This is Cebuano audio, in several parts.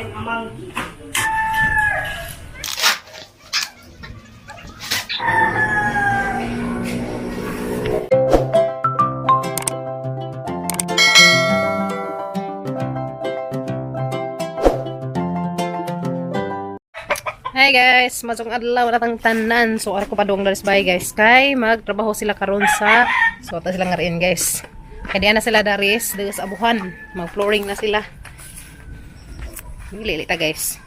I'm a monkey. Hi guys, masong adlaw na tang tanan. So arko pa dong daris bay guys kay magtrabaho sila karon sa so ta sila nga riin guys. Kay diyan na sila daris diri sa abuhan, mag-flooring na sila. Dili ta guys.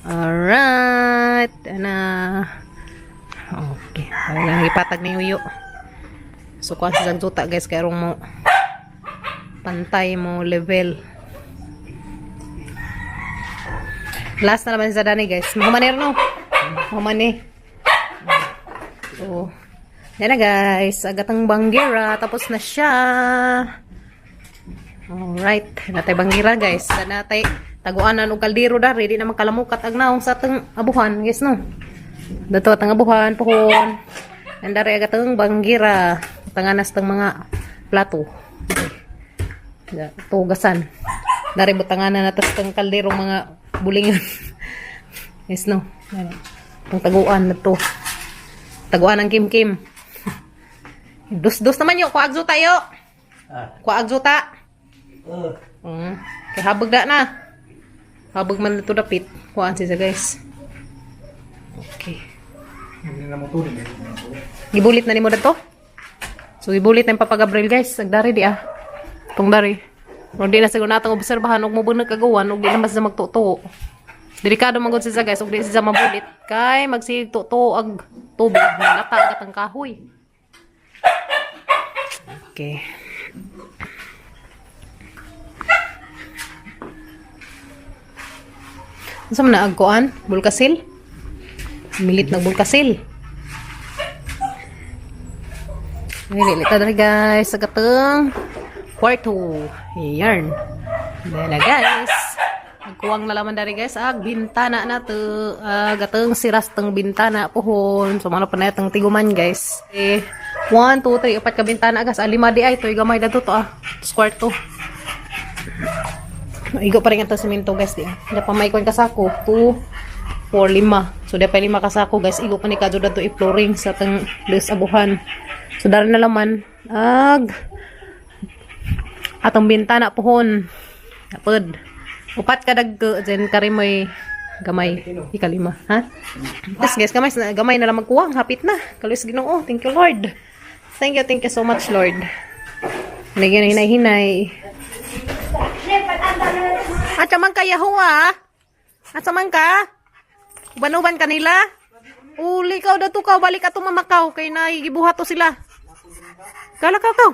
Alright, ana. Okay, wala lang ipatag ni Uyo. So kuan sa tuta guys kay arong mo pantay mo level. Last na naman sa Dani guys. Mahumanir no? Mahumani. So, yan na guys. Agatang banggira. Tapos na siya. Alright. Natay banggira guys. Natay taguanan og kaldero dari. Di na makalamukat ag naong sa atong abuhan guys no. Dato atang abuhan pohon. And dari agatang banggira. Tanganas tang mga plato. Tugasan. Dari butanganan na tas tang kaldero mga bulingan. Yes no. Ano? Ang taguan na to. Taguan ang kim-kim. Dus-dus naman yo, kuagzo tayo. Ah. Kuagzo ta. Oh. Kay habag da na. Habag man na to dapit. Kuan siya guys. Okay. Hindi na mo tuloy. Gibulit na nimo dato. So gibulit na yung Papa Gabriel guys. Agdari di ah. Tong dari. Pero di na siguro natong obserbahan og mubunag kagawan og di na mas na magtuto. Delikado man gud siya guys og di siya mabulit kay magsigig tuto ag tubig lata katang kahoy. Okay. Unsa man na agkuan? Bulkasil? Milit na bulkasil. Nililita na guys sa katong kwarto. Yarn. Then na guys. Nagkuwang na laman dari guys. Ag bintana na to. Ag atong siras tong bintana pohon. So mga pa na itong tiguman guys. Eh, 1, 2, 3, 4 ka bintana guys. Ah, lima di ay. Ito gamay na to to ah. Tapos kwarto. Igo pa rin itong simento guys. Di. Hindi pa may kuwan kasako. 2, 4, 5. So di pa lima kasako guys. Igo pa ni kadyo dato i-flooring sa tang les abuhan. So dari na laman. Ag atong bintana pohon. Apod. Upat ka dagko dyan karimoy gamay ikalima, ha? Tapos guys, gamay na gamay na lang magkuwang, hapit na. Kaluis Ginoo. Thank you Lord. Thank you so much Lord. Nagyan hinay-hinay. At man ka yahuwa. At man ka? Uban-uban kanila? Uli ka dato ka balik ato mamakaw kay naigibuhat to sila. Kala ka kaw.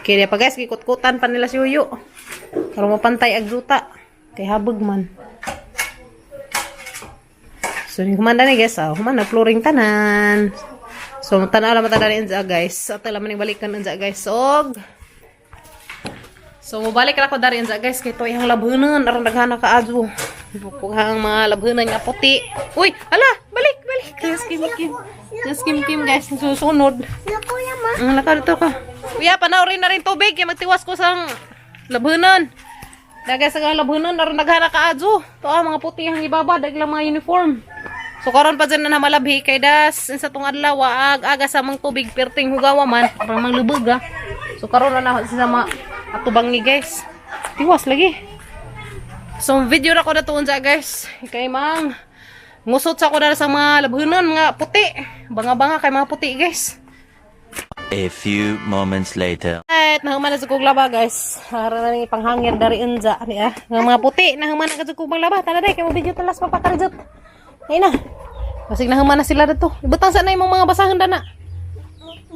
Kaya pa guys, gikut-kutan pa nila si Uyo. Karon mapantay ag duta. Kay habag man. So, ni humanda ni guys, ah, human na flooring tanan. So, tanaw lang mata dali unsa guys. Ato lang maning balikan unsa guys. Og So, mobalik ra ko dari unsa guys kay to ihang labhunan aron daghan na kaadto. Kuhang mga labhunan nga puti. Uy, hala, balik, balik. Yes, kim kim. Yes, kim kim guys, susunod. Naku ma. Ang laka dito ka. Kuya, panawrin na rin tubig. Kaya magtiwas ko sang labhunan. Dagay sa labhunan, aron daghan na kaadto. To ah, mga puti ang ibaba, daglang mga uniform. So karon pa dyan na malabhi kay das sa tong adlaw ag aga sa mang tubig perting hugawa man parang manglubog ah. So karon na na sa ma atubang ni guys. Tiwas lagi. So video ra ko na tuon sa guys. Kay mang ngusot sa ko na sa mga labhunan mga puti. Banga-banga kay mga puti guys. A few moments later. At nahuman na sa kong laba guys. Hara na ning ipanghangir dari unja ni ah. Nga mga puti nahuman na sa kong laba. Tara day kay mo video talas papakarjot. Ay na. Basig nahuman na sila dito. Ibutang sa na imong mga basahan dana.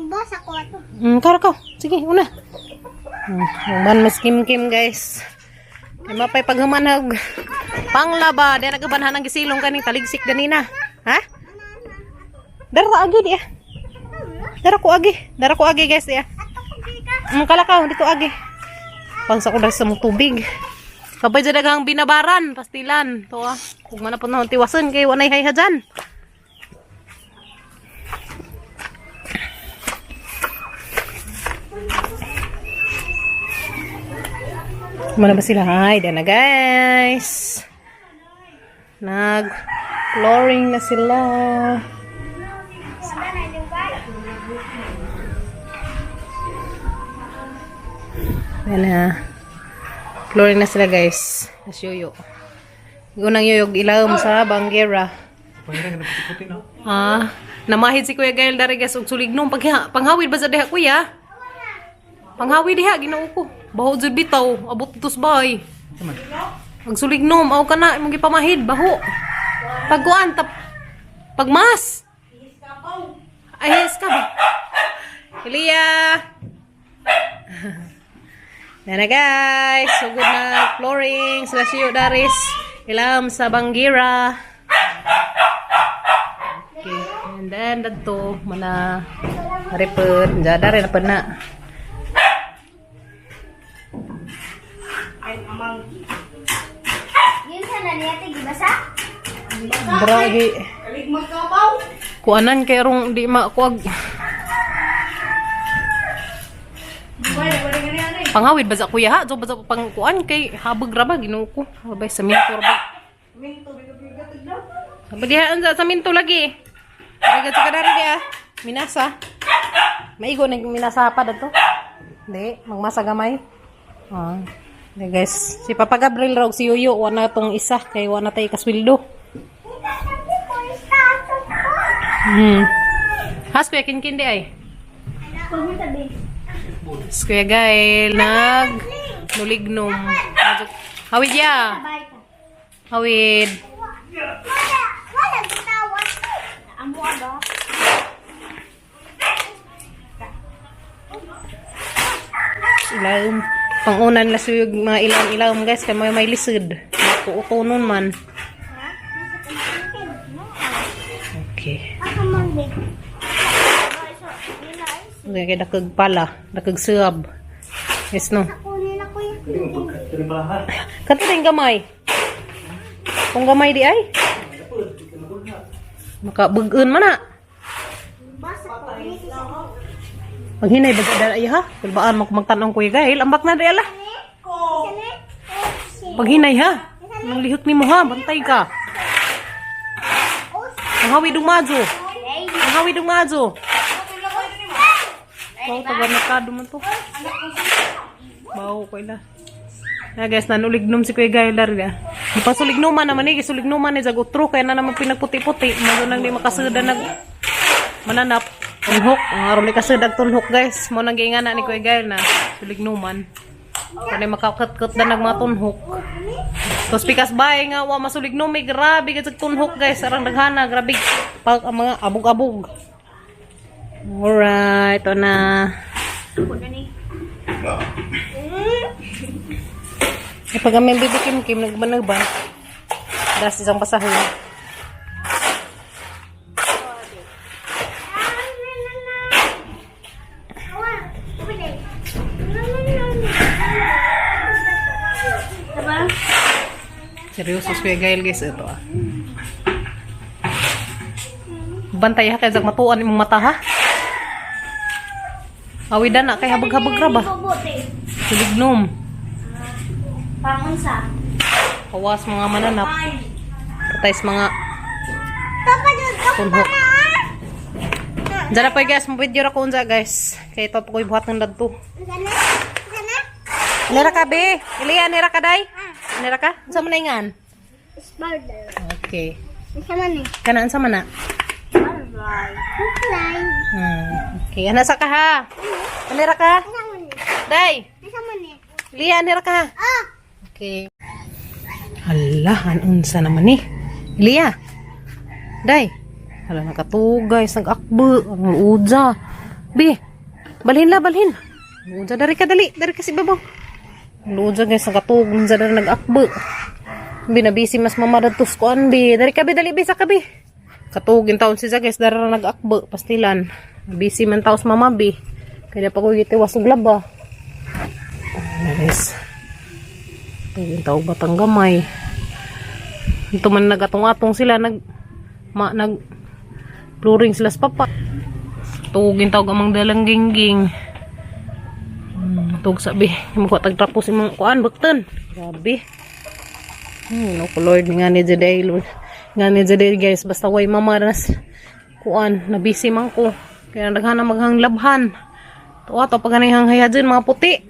Basa ko ato. Karo ko. Sige, una. Human mas kim-kim guys. Kay mapay paghumanag. Panglaba, di nagabanhan ang gisilong kaning taligsik ganina. Ha? Dara agi di ah. Dara ko agi. Dara ko agi guys di ah. Kalakaw dito agi. Pangsa ko dahil sa mong tubig. Kabay dyan daghang binabaran, pastilan. To ah. Kung man na po na tiwasan kay wanay hayha dyan. Muna ba sila? Hi, na guys. Nag flooring na sila. Yan na. Flooring na sila guys. As yoyo. Unang yoyog ilawom sa banggera. Pangira nga puti-puti no. Ah, namahid si Kuya Gael dari guys og sulignom pag panghawid ba sa diha kuya? Panghawid diha Ginoo ko. Baho jud bitaw, abot dito sa bahay. Naman. Ang sulignom aw kana imong gipamahid baho. Pagkuan tap pagmas. Ay, his ka ba? Elia. Nana guys, sugod na flooring sila siyo daris ilam sa Bangira. Okay, and then dadto mana repet, dari na pa na. Yun sa niya gibasa? Bragi. Kuanan kay rong di makuag. Panghawid ba sa kuya ha? So ba sa pangkuan kay habag ra ba Ginoo ko. Abay sa minto ra ba. Sabi diha unsa sa minto lagi. Ay sa kadari diha. Minasa. Maigo na minasa pa dadto. Di, magmasa gamay. Ah. Di guys, si Papa Gabriel raw si Yoyo wa na tong isa kay wa na tay kasweldo. Has kuya kinkindi ay. Si Kuya Gael nag nulignom. Hawid ya. Hawid. Wala bitawan. Amo ba? Ilawom. Pangunan la suyog mga ilawom-ilawom guys kay may lisod. Kuutonon man. Okay. Ako man big. Okay, kay dakag pala, dakag suyab. Yes no. Kunin ako yung Dili mo pagka dili pala ha. Kato rin gamay. Kung gamay di ay. Makabugin man na. basa ko. Paghinay ba sa ay ha? Kulbaan mo magtanong kuya Gail, ambak na di ala. Paghinay ha. Nang lihok ni mo ha, bantay ka. Ang hawi dumajo. Ang hawi dumajo. Wow, taga merkado man to. Bawo ko ila. Na guys, nanulignom si Kuya Gail dari ah. Di pa sulignoman naman eh, sulignoman eh, jag utro, kaya na naman pinagputi-puti. Mago nang di makasuda nag mananap. Tunhok, ang aron ni kasudag tunhok guys. Mo nang giingana ni Kuya Gail na sulignoman. Kaya makakatkot na nag mga tunhok. Tapos pikas bay nga wa masulignom eh, grabe gid sa tunhok guys, arang daghana, grabe pag ang mga abog-abog. Alright, ito na. Eh, pag kami bibi Kim Kim, nagbanagban. Das isang pasahon. Diba? Seryoso si Kuya Gail guys, ito ah. Bantay ha, kaya zag matuan imong mata ha. Awidan na, kay habag-habag ra ba? Sulignom. Pangunsa. Kawas mga mananap. Patay sa mga Papa, dyan ka tunhok. pa na. Diyan na po guys, mabidyo ra ko unsa guys. Kaya ito po ko'y buhat ng dadto. Sana? Sana? Nira ka be? Ilya, nira ka day? Nira ka? Unsa man na ingan? Spider. Okay. Isa man eh. Kana unsa man na? Butterfly. Butterfly. Okay, ana sa ka ha. Nira ka? Isa man eh. Day. Isa man eh. Ilya, nira ka ha. Ah! Okay. Hala, unsa naman ni? Ilya. Day. Hala nakatugay, nag-akbo, ang udza. Bi. Balhin la, balhin. Udza dari ka dali, dari ka si babaw. Ang udza guys, nakatug, unsa dari nag-akbo. Binabisi mas mamadatos ko bi. Dari ka bi, dali bi sa ka bi. Katugin taon si guys, dari ra nag-akbo, pastilan. Busy man taos mama bi. Kaya pa ko gitiwas og laba. Ano, guys. Tugin tawag batang gamay. Ito man nagatong-atong sila nag ma, nag flooring sila sa papa. Tugin tawag amang dalang gingging. Tug sabi, mo tagtrapos imong kuan bukton. Grabe. No ko Lord nga ni Jade Lord. Nga ni Jade guys, basta way mama nas kuan, na busy man ko. Kaya daghan na maghang labhan. Tuwa to pag ganihang hayadin mga puti.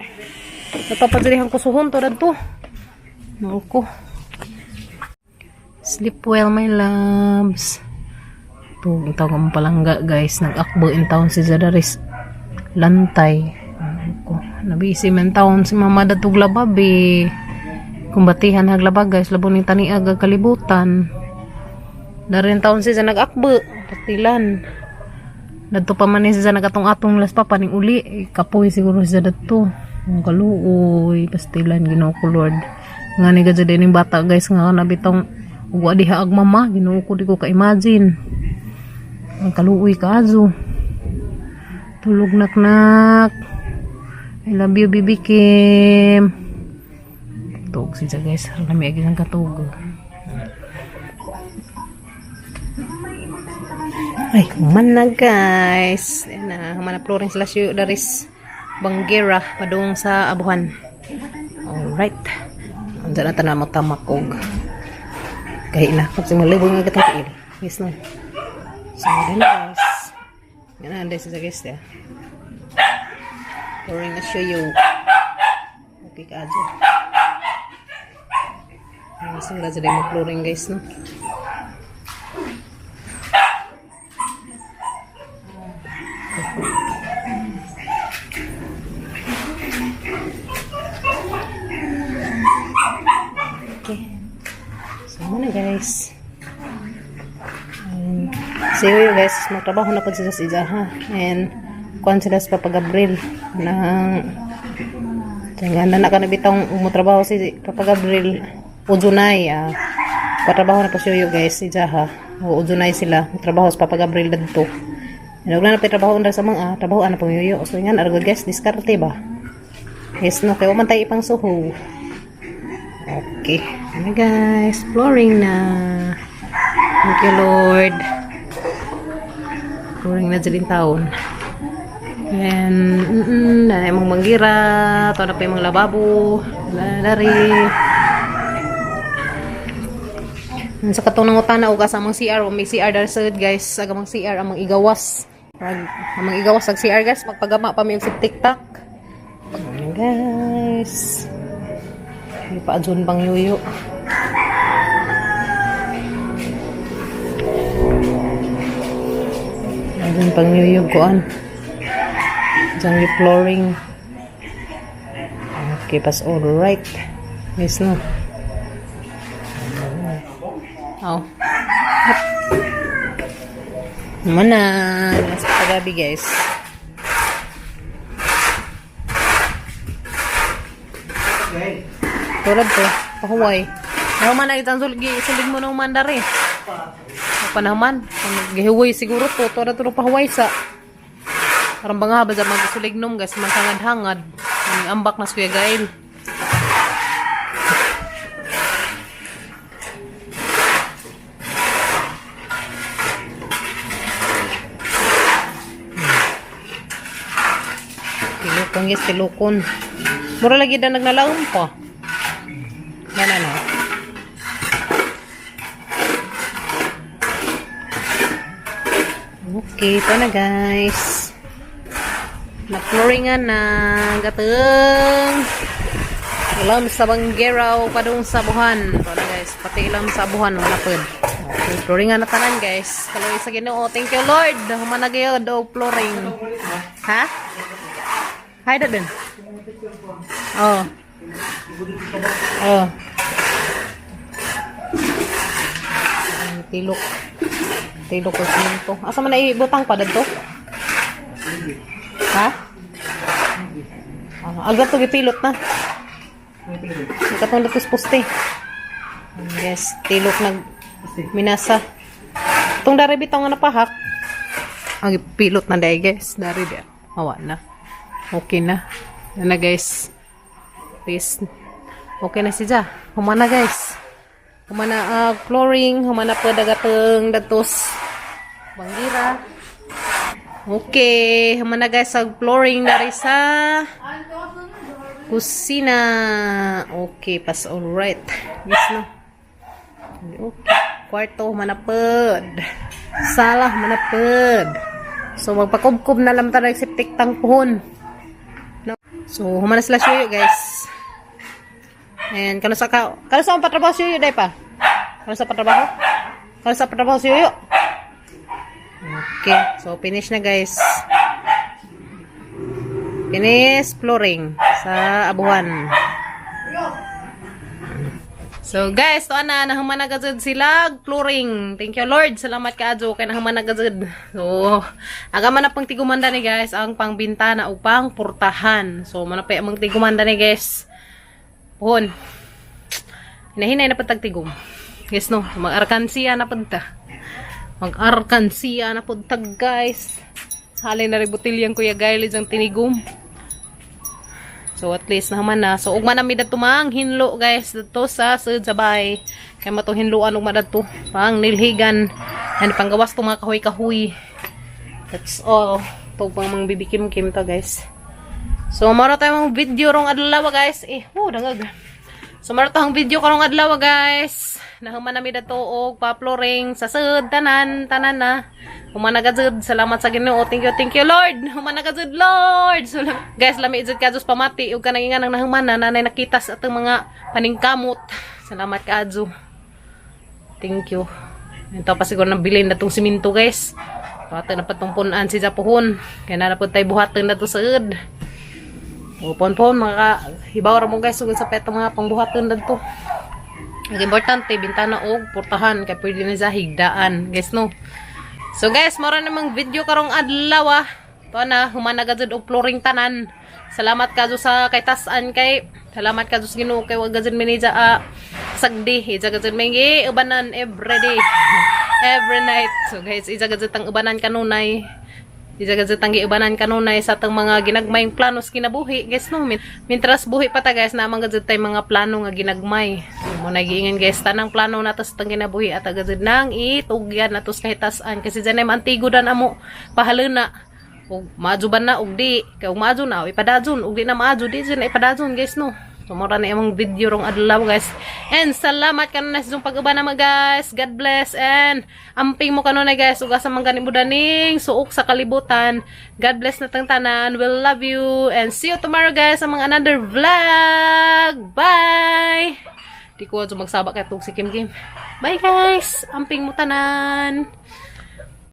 Ito pa diri hang kusuhon to dadto. Nako. Sleep well, my loves. Tug tawag mo palangga guys, nag-akbo in town si Zadaris. Lantay. Nako, nabisi man taon si mama datog labab eh. Kumbatihan haglabag guys, labo ni taniag ag kalibutan. Darin taon siya nag-akbo, patilan. Dadto pa man ni siya nagatong-atong las pa paning uli. Eh, kapoy siguro siya dadto. Ang kaluoy, pastilan Ginoo ko Lord. Nga ni gadya din yung bata guys nga nabitong uwa diha ag mama, Ginoo ko di ko ka-imagine. Ang kaluoy kaazo. Tulog naknak. I love you, Bibi Kim. Tug siya guys. Lami agi ang katug. Ay, human na guys. Ayan na, human na flooring sila siya daris Banggera padung sa Abuhan. Alright. Andiyan na tanan mo tamakog. Kahi na. Kasi malibog nga katong kail. Yes na. So, then guys. Yan na, anday siya guys. Yeah. Flooring na siya yung. Okay ka adyo. Ayan, sila dyan mo flooring guys, no? Okay. So, muna guys. See you guys. Magtrabaho na po sila sa Iza, ha? And, kuhan sila sa Papa Gabriel. Nang, Tinga na ka na bitong umutrabaho si Papa Gabriel. Ujunay, ah. Patrabaho na po siya guys, si Jaha. O, ujunay sila. Trabaho sa Papa Gabriel dito. Ano na trabaho undang sa mga trabaho ana pang yuyo. So nga argod guys, diskarte ba? Yes no, kay man tayo ipang suho. Okay. Ano guys, flooring na. Thank you Lord. Flooring na dyan taon. And, na imong manggira, to na pa imong lababo, dari. Sa katong nangutana og asa among CR, may CR dar sa guys, aga among CR among igawas. Pag among igawas ag CR guys, magpagama pa mi og septic tank. Ayan, guys. May paadyon bang yuyo. Adyon pang yuyo kuan. Diyan yung flooring. Okay, pas all right. Yes, no. Oh. Mana, nasa pagabi guys. Tulad to, pahuway. Nahuman na itang sulig, sulig mo na human dari. Panahuman, gihuway siguro to, tulad to pahuway sa. Parang banga ba sa magsulig nom guys, maghangad-hangad. Ang ambak na si Kuya Gail. Tilukon guys, tilukon. Mura lagi na nagnalaon pa. Yan ano. Okay, ito na guys. Na-flooringan na gateng. Ilam sa Banggeraw, padung sa Buhan. Ito na guys, pati ilam sa Buhan, wala pod. Okay, flooringan na tanan guys. Kaloy sa Ginoo. Thank you Lord. Humanagayo do flooring. Ha? Hi din. Oh. Oh. Ang tilok. Tilok ko simento. Asa man na ibutang pa dadto? Ha? Ah, agad to gipilot na. Katong latos poste. Yes, tilok nag minasa. Itong dari bitong nga napahak. Ang gipilot na dahil guys. Dari di. Awa na. Okay na. Yan na guys. Please. Okay na siya. Humana guys. Humana flooring. Humana po dagateng datos. Banggira. Okay, human na, guys, sa flooring na rin sa kusina. Okay, pas alright. Yes, no? Okay. Kwarto, manapod. Sala, manapod. So, magpakubkob na lang tayo septic tank pohon. No? So, human na sila suyo, guys. And kano sa akong patrabaho suyo, day pa? Kano sa patrabaho? Kano sa patrabaho suyo? Okay, so finish na, guys. Finish flooring sa abuhan. So guys, to ana nahuman na gazud sila flooring. Thank you, Lord. Salamat kaadyo kay nahuman na gazud. So, aga man na pang tigumanda ni, guys, ang pangbintana ug pang portahan. So, man na pa among tigumanda ni, guys. Pohon. Hinahinay na pud tigum. Guys no, mag-arkansiya na pud ta. Mag-arkansiya na pud ta, guys. Halin na rin butilyang Kuya Gailids ang tinigum. So at least naman na. So ugma na mi dadto mang hinlo, guys, didto sa sud sa bahay. Kay mato hinloan ugma dadto pang nilhigan. And panggawas to mga kahoy-kahoy. That's all. To pang mang bibikim-kim to, guys. So maro tayo mga video rong adlaw, guys. Eh, oh, dangag. So maro tong video karong adlaw, guys. Nahuman na mi dadto og pa-flooring sa sud tanan, tanan na. Human na gazud. Salamat sa Ginoo. Thank you, Lord. Human na gazud, Lord. So, guys, lami jud ka pamati ug kanang ingan ang nahuman na nanay nakita sa atong mga paningkamot. Salamat kaadyo. Thank you. Ito pa siguro nang bilin na tong simento, guys. Pati na patong punan si Japuhon. Kaya na po tayo buhatin na to sa ud. O pon pon mga hibaw ra mo, guys, sugod sa petong mga pangbuhaton na to. Ang importante, bintana og portahan kay pwede na sa higdaan, guys, no. So guys, mora namang video karong adlaw ah. To na human na gazud og flooring tanan. Salamat kadyo sa kay tasan kay salamat kadyo sa Ginoo kay wag gazud minija sagdi. Ija gazud mingi ubanan every day. Every night. So guys, ija gazud tang ubanan kanunay. Ija gazud tang giubanan kanunay sa atong mga ginagmayng plano sa kinabuhi, guys, no. Mintras buhi pa ta, guys, na man gazud tay mga plano nga ginagmay. So, mo nagiingon, guys, tanang plano nato sa atong kinabuhi at gazud nang itugyan nato sa kahitasan kasi dyan ay maantigo dan amo pahaluna ug maadyo ba na ug di kay ug maadyo na ipadadyon ug di na maadyo di dyan na ipadadyon, guys, no. So mura na imong video rong adlaw, guys, and salamat kanunay sa inyong pag-uban na guys. God bless and amping mo kanunay, guys, ug asa man gani mo daning suok sa kalibutan. God bless na tang tanan. We love you and see you tomorrow, guys, sa mga another vlog. Bye. Di ko magsaba kay tug si Kim Kim. Bye, guys. Amping mo tanan.